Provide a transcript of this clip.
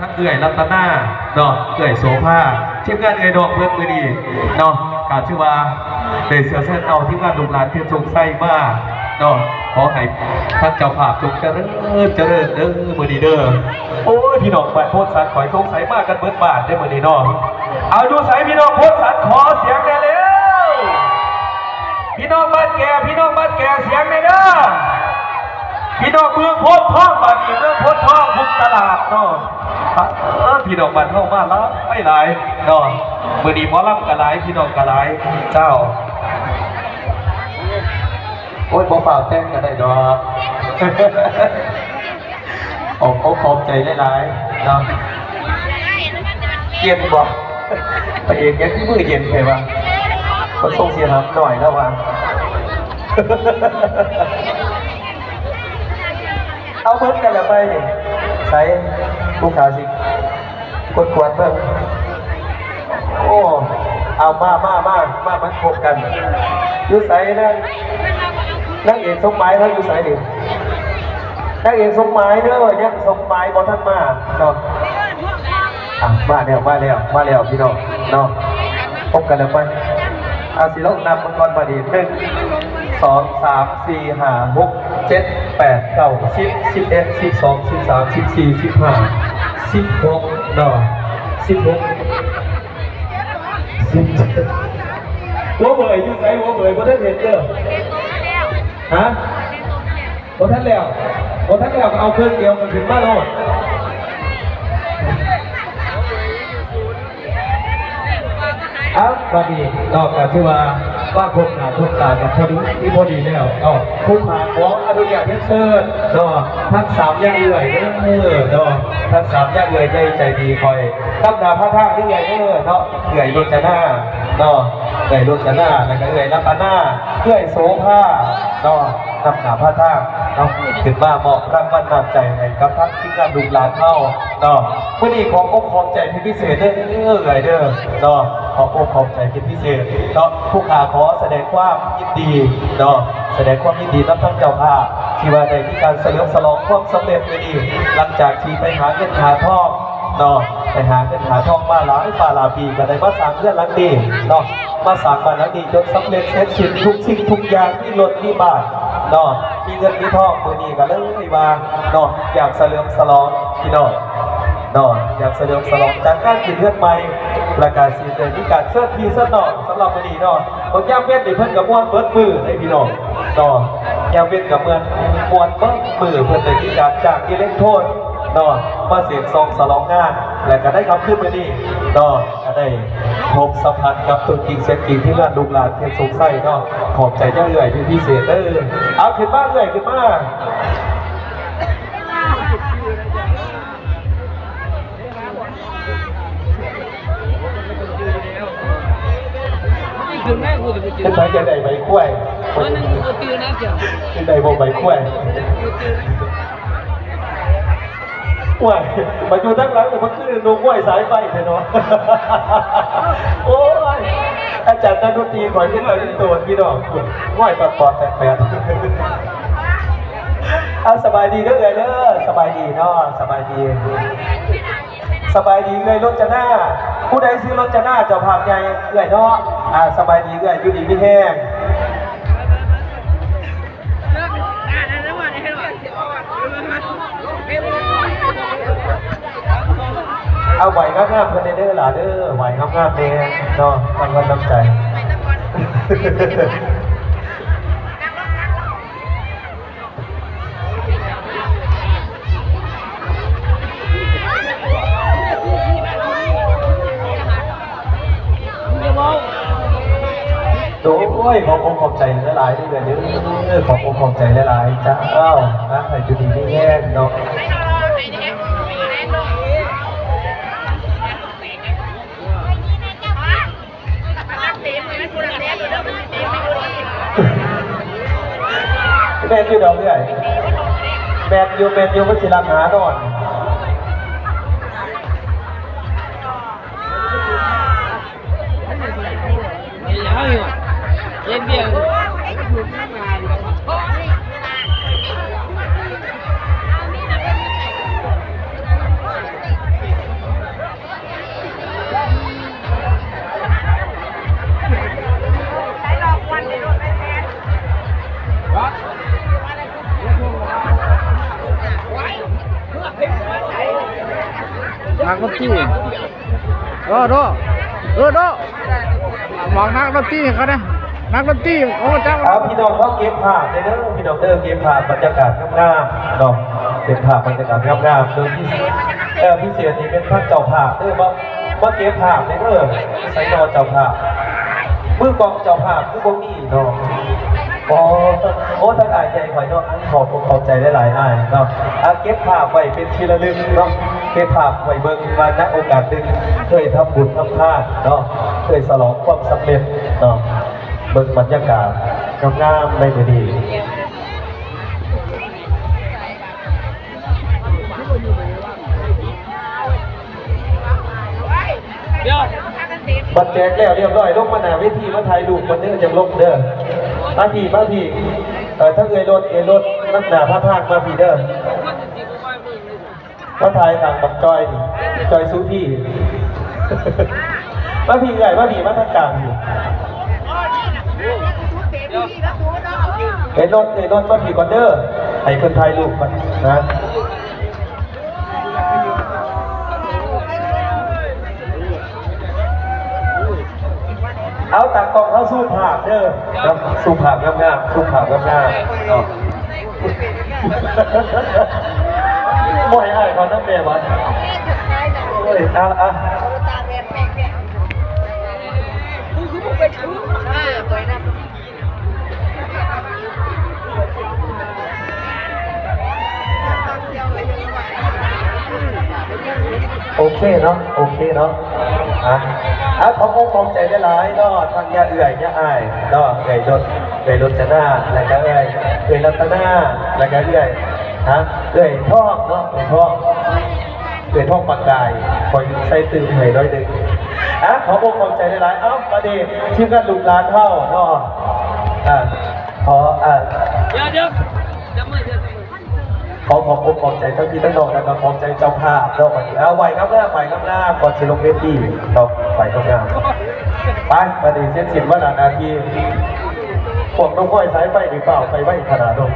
ທັງເອື້ອຍລັດຕະນາເນາະ ເອື້ອຍໂສພາ ທີມງານເອື້ອຍນ້ອງເພິ່ນມື້ນີ້ເນາະ ກະຖືວ່າໄດ້ເຊື້ອເຊີນເອົາທີມງານລູກຫຼານເພັດສົງໄຊມາເນາະ ຂໍໃຫ້ທາງເຈົ້າພາບຈົ່ງຈະເລີນ ຈະເລີນເດີມື້ນີ້ເດີ. ໂອ້ຍ ພີ່ນ້ອງບ້ານໂພນສັນ ຂ້ອຍສົງໄສມາກັນເບິດບ້ານເດ້ມື້ນີ້ເນາະ. ເອົາ ຢູ່ໃສພີ່ນ້ອງໂພນສັນ ຂໍສຽງແດ່ເລັວ. ພີ່ນ້ອງບ້ານແກ ພີ່ນ້ອງບ້ານແກ ສຽງແດ່ເດີ. ພີ່ນ້ອງເມືອງໂພນທອງ ບາດນີ້ເມືອງໂພນທອງ ບຸກຕະຫຼາດເນາະ. ເອີ ພີ່ນ້ອງບ້ານເຮົາມາຫຼາຍຫຼາຍເນາະ. ມື້ນີ້ໝໍລຳກໍຫຼາຍ ພີ່ນ້ອງກໍຫຼາຍເຈົ້າ. ໂອ້ຍ ບໍ່ຟ້າວແຕ່ງກໍໄດ້ດອກ. ຂອບອົກຂອບໃຈຫຼາຍໆເນາະ. ເຢັນບໍ່? ພະເອກຍັງຄືມືເຢັນແທ້ວະ. ເພິ່ນສົ່ງເສຍງຫຳໜ້ອຍແລ້ວວ່າ. ເອົາເບິດກັນແລ້ວໄປນີ້. ໃສ ຜູ້ຂາຊິ ກວດໆເບິ່ງ. ໂອ້ ເອົາ ມາ ມາ ມາ ມາ ມາຄົບກັນ. ຢູ່ໃສນາງ ນາງເອກສົມໝາຍເຮົາຢູ່ໃສນີ້? ນາງເອກສົມໝາຍເດີ ຍັງສົມໝາຍບໍ່ທັນມາເນາະ. ອ່ະ ມາແລ້ວ ມາແລ້ວ ມາແລ້ວ ພີ່ນ້ອງເນາະ. ພົບກັນແລ້ວໄປ. ອ່າ ຊິລອງນັບເບິ່ງກ່ອນບາດນີ້ ໜຶ່ງ ສອງ ສາມ ສີ່ ຫ້າ ຫົກ ເຈັດ ແປດ ເກົ້າ ສິບ ສິບເອັດ ສິບສອງ ສິບສາມ ສິບສີ່ ສິບຫ້າ ສິບຫົກເນາະ ສິບຫົກ ສິບເຈັດ. ຫົວເບີຍຢູ່ໃສ? ຫົວເບີຍບໍ່ທັນເຫັນເດີ. ຮະ? ບໍ່ທັນແລ້ວ ບໍ່ທັນແລ້ວ ກໍເອົາເຄິ່ງດຽວກັນຂຶ້ນມາໂລດ. ເອົາ ບັດນີ້ເນາະ ກໍຖືວ່າມາພົບໜ້າພົບຕາກັນພໍດີ ພໍດີແລ້ວເນາະ. ຜູ້ຂ້າຂໍອະນຸຍາດຮຽນເຊີນເນາະ ທັງສາມຢ່າເອື້ອຍເດີເນາະ ທັງສາມຢ່າເອື້ອຍໃຫຍ່ໃຈດີຂ້ອຍ ນຳໜ້າພາທາງເດີເອື້ອຍເດີເນາະ ເອື້ອຍໂລດຈະນາເນາະ ເອື້ອຍໂລດຈະນາ ແລ້ວກໍເອື້ອຍລັດຕະນາ ເອື້ອຍໂສພາເນາະ ນຳໜ້າພາທາງເນາະ ຂຶ້ນມາມອບລາງວັນນ້ຳໃຈໃຫ້ກັບທາງທີມງານລູກຫຼານເຮົາເນາະ. ມື້ນີ້ຂອບອົກຂອບໃຈເປັນພິເສດເດີເອື້ອຍເດີເນາະ ຂອບອົກຂອບໃຈເປັນພິເສດເນາະ. ຜູ້ຂ້າຂໍສະແດງຄວາມຍິນດີເນາະ ສະແດງຄວາມຍິນດີນຳທາງເຈົ້າພາບ ທີ່ວ່າໄດ້ມີການສະເຫຼີມສະຫຼອງຄວາມສຳເລັດມື້ນີ້ ຫຼັງຈາກທີ່ໄປຫາເງິນຫາທອງ ເນາະ ໄປຫາເງິນຫາທອງມາຫຼາຍຟ້າຫຼາຍປີ ກໍໄດ້ມາສ້າງເຮືອນຫຼັງນີ້ເນາະ ມາສ້າງບ້ານຫຼັງນີ້ຈົນສຳເລັດເສັດສິ້ນທຸກສິ່ງທຸກຢ່າງ ມີລົດມີບ້ານເນາະ ມີເງິນມີທອງ. ມື້ນີ້ກໍເລີຍວ່າເນາະ ຢາກສະເຫຼີມສະຫຼອງພີ່ນ້ອງເນາະ ຢາກສະເຫຼີມສະຫຼອງຈັດງານຂຶ້ນເຮືອນໃໝ່ ແລ້ວກໍຊິໄດ້ມີການເຊີນພີ່ເຊີນນ້ອງ. ສຳລັບມື້ນີ້ເນາະ ເບິ່ງຍາມເວັນນີ້ເພິ່ນກໍມ່ວນເບິດມື້ເດ້ພີ່ນ້ອງເນາະ ຍາມເວັນກໍມ່ວນ ມ່ວນເບິດມື້ ເພິ່ນໄດ້ມີການຈ້າງອີເລັກໂທນ ເນາະ ມາເສກສ່ອງສະຫຼອງງານ ແລະ ກໍໃນຄ່ຳຄືນມື້ນີ້ເນາະ ກໍໄດ້ພົບສຳພັນກັບຕົວຈິງສຽງຈິງ ທີມງານລູກຫຼານເພັດສົງໄຊເນາະ. ຂອບໃຈຍາເອື້ອຍເປັນພິເສດເດີ. ເອົາ ຂຶ້ນມາເອື້ອຍ ຂຶ້ນມາ. ເປັນໃຜຢາກໄດ້ໃບຄວາຍ? ເປັນໃດບໍ່ໃບຄວາຍ? ໂອ້ຍ ມາຢູ່ທາງຫຼັງນີ້ ມັນຄືນົກນ້ອຍສາຍໄຟແທ້ເນາະ. ໂອ້ຍ ອາຈານນັກດົນຕີຂ້ອຍເປັນໄປເປັນໂຕນພີ່ນ້ອງ ໂອ້ຍ ປອດໆແປດໆ. ເອົາ ສະບາຍດີເດີເອື້ອຍເດີ ສະບາຍດີເນາະ ສະບາຍດີ ສະບາຍດີເອື້ອຍໂລດຈະນາ. ຜູ້ໃດຊື່ໂລດຈະນາ ເຈົ້າພາບໃຫຍ່ເອື້ອຍເນາະ. ອ່າ ສະບາຍດີເອື້ອຍ ຢູ່ດີມີແຮງ. ເອົາ ໄຫວ້ງາມໆເພິ່ນແດ່ເດີຫຼ້າເດີ ໄຫວ້ງາມໆແດ່ເນາະ ຕັ້ງກຳລັງໃຈ. ໂອ້ຍ ຂອບອົກຂອບໃຈຫຼາຍໆເດີ້ ຂອບອົກຂອບໃຈຫຼາຍໆເຈົ້ານະ ໃຫ້ຢູ່ດີມີແຮງເນາະ. ແມ່ນຢູ່ດອກເອື້ອຍ ແມ່ນຢູ່ ແມ່ນຢູ່ ມັນຊິລັກຫານອນ. ເຮັດວຽກ. ນັກດົນຕີ ເອີ ໂດ ເອີ ໂດ ບອກນັກດົນຕີເຂົາແດ່ ນັກດົນຕີ ໂອ້ ຈັກ ເອົາ ພີ່ນ້ອງເຮົາເກັບພາບເດີ ພີ່ນ້ອງເດີ ເກັບພາບບັນຍາກາດງາມໆເນາະ ເກັບພາບບັນຍາກາດງາມໆ ໂດຍພິເສດ ເອີ ພິເສດນີ້ເປັນທາງເຈົ້າພາບເດີ ມາ ມາເກັບພາບເດີ ໃສ່ໜໍ່ເຈົ້າພາບ ມືກ້ອງເຈົ້າພາບຄືບໍ່ມີ ເນາະ ໂອ້ ໂອ້ ທັງອ້າຍໃຫຍ່ຂ້ອຍເນາະ ອັນຂອບອົກຂອບໃຈຫຼາຍໆ ອ້າຍເນາະ ອ່າ ເກັບພາບໄວ້ເປັນທີ່ລະລຶກເນາະ ເກັບພາບໄວ້ເບິ່ງວ່າໃນໂອກາດໜຶ່ງເຄີຍທຳບຸນທຳທານເນາະ ເຄີຍສະຫຼອງຄວາມສຳເລັດເນາະ ເບິ່ງບັນຍາກາດງາມໆ ໃນມື້ນີ້. ບັດແຈກແລ້ວຮຽບຮ້ອຍ ລົງມາໜ້າເວທີ ມາຖ່າຍຮູບກ່ອນເດີ ຈັ່ງລົງເດີ ມາພີ້ ມາພີ້ ເອີ ທັງເອື້ອຍລົດ ເອື້ອຍລົດ ນຳໜ້າພາທາງມາພີ້ເດີ ມາຖ່າຍຂ້າງບັກຈ້ອຍນີ້ ຈ້ອຍສຸທີ ມາພີ້ເອື້ອຍ ມາພີ້ ມາທາງກາງພີ້ ເອື້ອຍລົດ ເອື້ອຍລົດ ມາພີ້ກ່ອນເດີ ໃຫ້ເພິ່ນຖ່າຍຮູບກ່ອນນະ. ເອົາ ຕາກ້ອງເຮົາຊູມພາບເດີເນາະ ຊູມພາບງາມໆ ຊູມພາບງາມໆເນາະ ບໍ່ໃຫ້ອ້າຍເຂົານຳແດ່ຫວາ ໂອ້ຍ ອ່ະ ອ່ະ. ໂອເຄເນາະ ໂອເຄເນາະ ອ່ະ ອ່ະ ຂອບອົກຂອບໃຈຫຼາຍໆເນາະ ທັງຍາເອື້ອຍ ຍາອ້າຍເນາະ ເອື້ອຍລົດ ເອື້ອຍລົດຈະນາ ແລ້ວກະເອື້ອຍ ເອື້ອຍລັດຕະນາ ແລ້ວກະເອື້ອຍ ຮະ ເອື້ອຍທອງເນາະ ເອື້ອຍທອງ ເອື້ອຍທອງປະກາຍ ຂ້ອຍໃສ່ຕື່ມໃຫ້ໜ້ອຍໜຶ່ງ ອ່ະ ຂອບອົກຂອບໃຈຫຼາຍໆ ເອົ້າ ບາດນີ້ທີມງານລູກຫຼານເຮົາເນາະ ອ່າ ຂໍ ອ່າ ດຽວ ດຽວ ຈັບມື ດຽວ ຈັບມື ຂໍຂອບອົກຂອບໃຈທັງພີ່ທັງນ້ອງ ແລ້ວກໍຂອບໃຈເຈົ້າພາບເນາະ ບາດນີ້ ອ່າ ໄຫວ້ງາມໆ ໄຫວ້ງາມໆ ກ່ອນຊິລົງເວທີເນາະ ໄຫວ້ງາມໆ ໄປ ບາດນີ້ເສັດສິ້ນວາລະໜ້າທີ່ ພວກນົກນ້ອຍສາຍໄຟນີ້ຟ້າວໄປໄວຂະໜາດເນາະ.